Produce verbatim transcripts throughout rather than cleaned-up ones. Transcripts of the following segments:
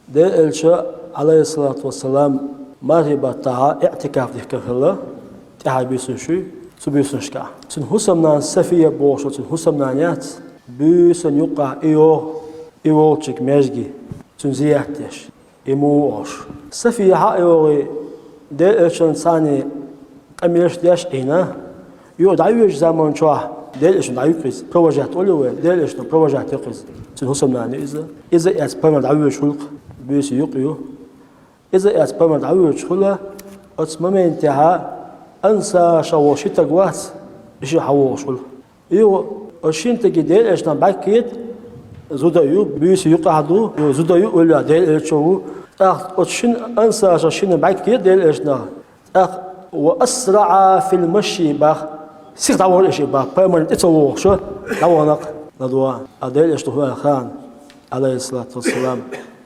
Делан Элча, Ӏалайхиссалату вассалам, мархий баттахьа иӀтикаф дихкар хилла, тӀаьхьа буьйсанаш, цу буьйсанашка. Цуьнан хӀусамнана Сафия бохуш, цуьнан хӀусамнана яц, буьйсанна юккъехь и йогӀу, и волчуьнга маьждиге, цуьнан зиярат деш, и муха ош. Сафия хьа а йогӀий, Делан Элчанна цхьаьна къамелаш деш Ӏийна, юха дӀавоьдучу заман чохь Делан Элчано дӀаюккху иза, провожать олу вай, Делан Элчано провожать йоккху иза. Цуьнан хӀусамнана ю иза. Иза а эцна пайхамар дӀавоьдуш хуьлу-кх, буьйса юккъе ю. Иза а эцна пайхамар дӀавоьдуш хуьлу, оцу моментехьа ансарша волу ши стаг вац, и шиъ хьавогӀуш хуьлу. Юха оцу шина стаге Делан Элчанах бӀаьрг кхета, зуда ю, буьйса юккъехь ду, юха зуда ю, уллехь Делан Элча ву. ТӀаккха оцу шина ансаршах шинна бӀаьрг кхета Делан Элчанах. ТӀаккха «ва асраӀа фил машйи» боху, сиха дӀавахара и шиъ боху, пайхамарна тӀе ца вогӀуш, дӀавахана-кх ладогӀа. Ткъа Делан Элчано хӀун аьлла хаьий, Ӏалайхиссалату вассалам: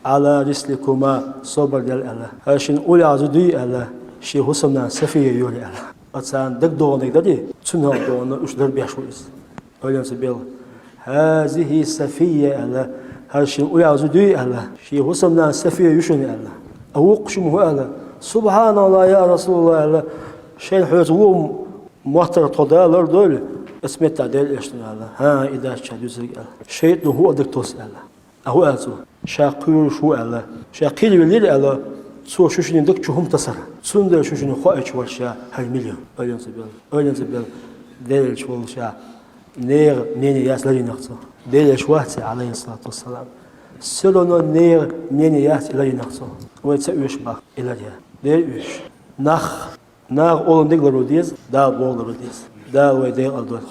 «Ӏала рисликума», собар де аьлла. «ХӀара шина уллехь зуда юй», аьлла, шен хӀусамнана Сафия юьйр аьлла. Ткъа царна дагадогӀаниг дарий, цуьнан хьалха догӀуш уьш дарбеш ву иза. Ойленца бел: «ХӀазихӀи Сафия», аьлла, «хӀара шина уллехь зуда юй», аьлла, «шен хӀусамнана Сафия ю шуна», аьлла. Ткъа вукху шимма хӀун аьлла? «СубхьаналлахӀ, я РасулаллахӀ», аьлла, «шайна хьоьца вон моттаргӀа тхо Дала лардойла, оцу меттехь Делан Элчано аьлла: „ХӀан, и дац ша дуьззиг“, аьлла. „ШайтӀано хӀун а дагатосу“, аьлла. Ткъа хӀун аьлла цо? Ша кхоьруш ву аьлла, ша кхеравелира аьлла, цо шу шинна даг чу хӀума тасар. Цундела шу шинна хоуьйтуш вара ша хӀара мила ю». Ойленца бел, ойленца бел, Делан Элча волуш ша, нехан мнение яц ларйинарг цо. Делан Элча вац и, Ӏалайхиссалату вассалам. Всё равно нехан мнение яц и ларйинарг цо. Вай ца оьшу боху и ларъян. Дера оьшу. Нах, наха олу дерг ларъян деза, Дала бохург ларъян деза. Дала вай декъал дойла.